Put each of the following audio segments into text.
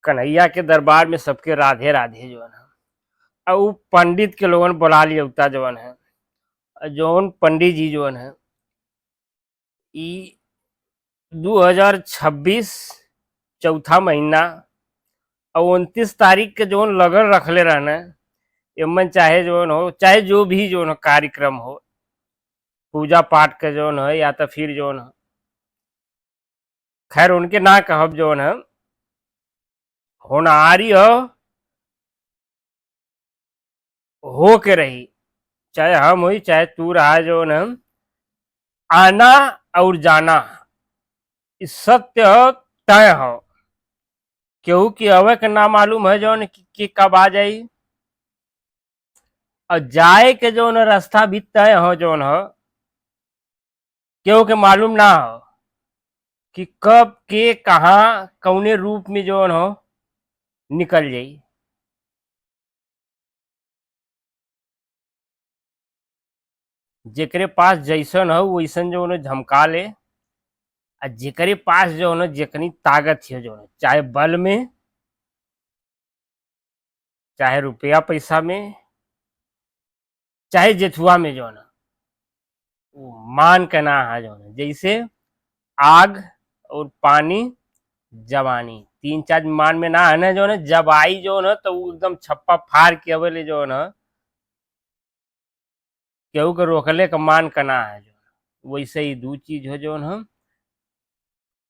कन्हैया के दरबार में सबके राधे राधे जवन है। और उ पंडित के लोगन बुला लियौता जवन है। जौन पंडित जी जवन है इ 2026 चौथा महीना और 29 तारीख के जौन लगन रखले रहने, एमन चाहे जौन हो चाहे जो भी जौन हो कार्यक्रम हो, पूजा पाठ के जौन है या तो फिर जौन हो, खैर उनके ना कहब जौन है होनहारी हो के रही, चाहे हम होई चाहे तू रहा जौन है, आना और जाना इ सत्य हो तय हो। केहू की अवे के ना मालूम है जौन कि कब आ जाई और जाए के जौन रास्ता भी तय हो जौन हो, केहू के मालूम ना हो कि कब के कहाँ कौने रूप में जौन हो निकल जाई। जेकरे पास जैसन हो वैसन जौन झमका ले, आ जेकरे पास जौन जेकनी ताकत है जौन, चाहे बल में चाहे रुपया पैसा में चाहे जेठुआ में जौन वो मान के ना है जौन। जैसे आग और पानी जवानी तीन चार मान में ना है ना जौन, जब आई जौन है तो वो एकदम छप्पा फाड़ के अवेले जौन है, केहू के रोकले के मान के ना है जौन। वैसे ही दू चीज हो जौन है,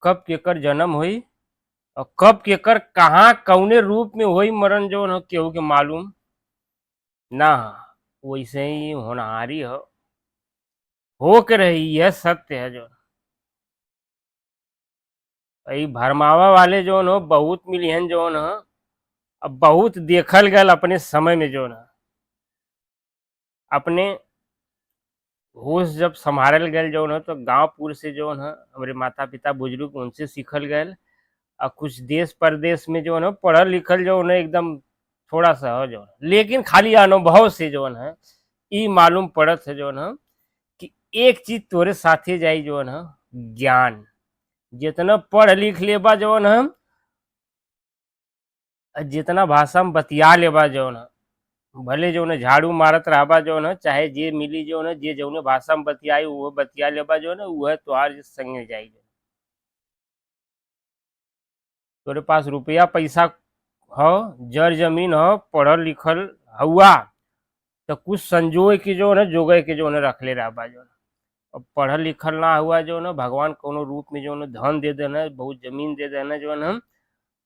कब केकर जन्म होई और कब केकर कहाँ कौने रूप में होई मरण जौन हो केहू के मालूम ना है। वैसे ही होनहारी हो के रही, यह सत्य है जौन। ई भरमावा वाले जौन हो बहुत मिलिहन जौन हो, अब बहुत देखल गल अपने समय में जौन है, अपने होश जब संभारल गल जौन हो तो गांवपुर से जौन है हमारे माता पिता बुजुर्ग उनसे सीखल गल, और कुछ देश परदेश में जौन है पढ़ल लिखल जौन है एकदम थोड़ा सा हो जौन, लेकिन खाली अनुभव से जौन है ई मालूम पड़त है जौन है कि एक चीज तोरे साथे जाई जौन है ज्ञान। जितना पढ़ लिख लेबा जौन है, जितना भाषा में बतिया लेबा जौन है, भले जौन है झाड़ू मारत रहबा जौन है, चाहे जे मिली जौन है जे जौने भाषा में बतियाई वो बतिया लेबा जौन है, वह तोहार संगे जाई। तोरे पास रुपया पैसा हो, जर जमीन हो, पढ़ल लिखल हुआ तो कुछ संजोए के जौन है जोगे के जौन है रखले रहबा जौन। और पढ़ल लिखल ना हुआ जौन है, भगवान कोनो रूप में जौन है धन दे देना, बहुत जमीन दे देना जौन है,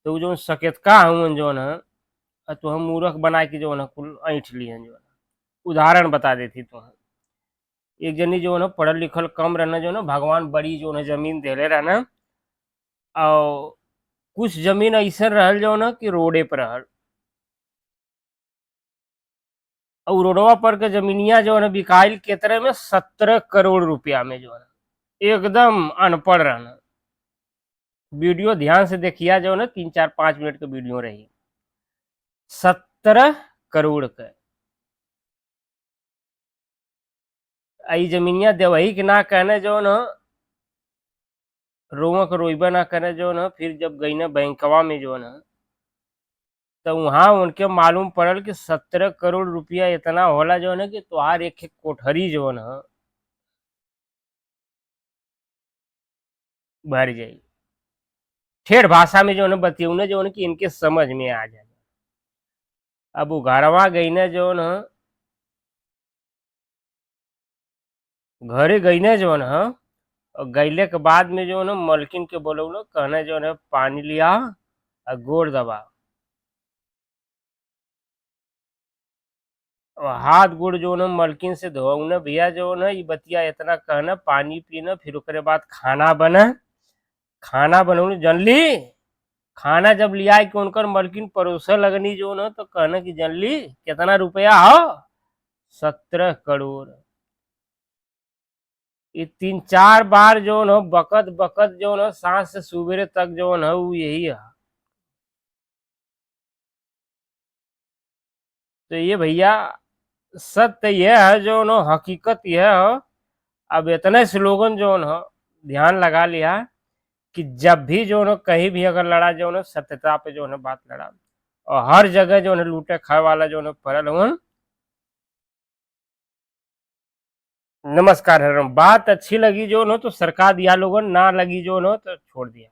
तो उ जौन सकेतका हवन जौन है तो हम मूर्ख बना के जौन है कुल ऐंठ लिहन जौन। उदाहरण बता देती तो एक जनी जौन है पढ़ल लिखल कम रहना जौन है, भगवान बड़ी जौन है जमीन देले रहना, और कुछ जमीन ऐसा रहल जौन है कि रोडे पर रहल, और रोडवा पर के जमीनिया जो है बिकाइल केतरे में 17 करोड़ रुपया में जो है, एकदम अनपढ़ रहना। वीडियो ध्यान से देखिया जो है 3 4 5 मिनट के वीडियो रही। 17 करोड़ के आई जमीनिया देवही के ना कहने जो न रोवा के रोइबा ना करे जो न। फिर जब गई ना बैंकवा में जो न तो वहाँ उनके मालूम पड़ल कि 17 करोड़ रुपया इतना होला जो है कि तुहार एक एक कोठरी जो न भर जाई। ठेठ भाषा में जो है बतियौने जो है कि इनके समझ में आ जाए। अब वो घरवा गई ना जो न घरे गई ना जो न, और गईले के बाद में जो न मलकिन के बोलौलो, कहना जो है पानी लिया और गोड़ दबा, और हाथ गोड़ जो न मलकिन से धोने भैया जो न ये बतिया इतना कहना, पानी पीना, फिर ओकरे बाद खाना बना, खाना बनौनी जनली। खाना जब लिया के उनकर मलकिन परोसे लगनी जो न तो कहना कि जनली कितना रुपया हो, 17 करोड़। ये 3 4 बार जो न बकत बकत जो न सांस से सुबेरे तक जो न वो यही है। तो ये भैया सत्य यह है जो न, हकीकत यह है। अब इतने स्लोगन जो न ध्यान लगा लिया कि जब भी जो है कहीं भी अगर लड़ा जो है सत्यता पे जो है बात लड़ा, और हर जगह जो है लूटे खाए वाला जो है पड़ल हुन। नमस्कार हरम, बात अच्छी लगी जो नो तो सरकार दिया लोगन, ना लगी जो नो तो छोड़ दिया।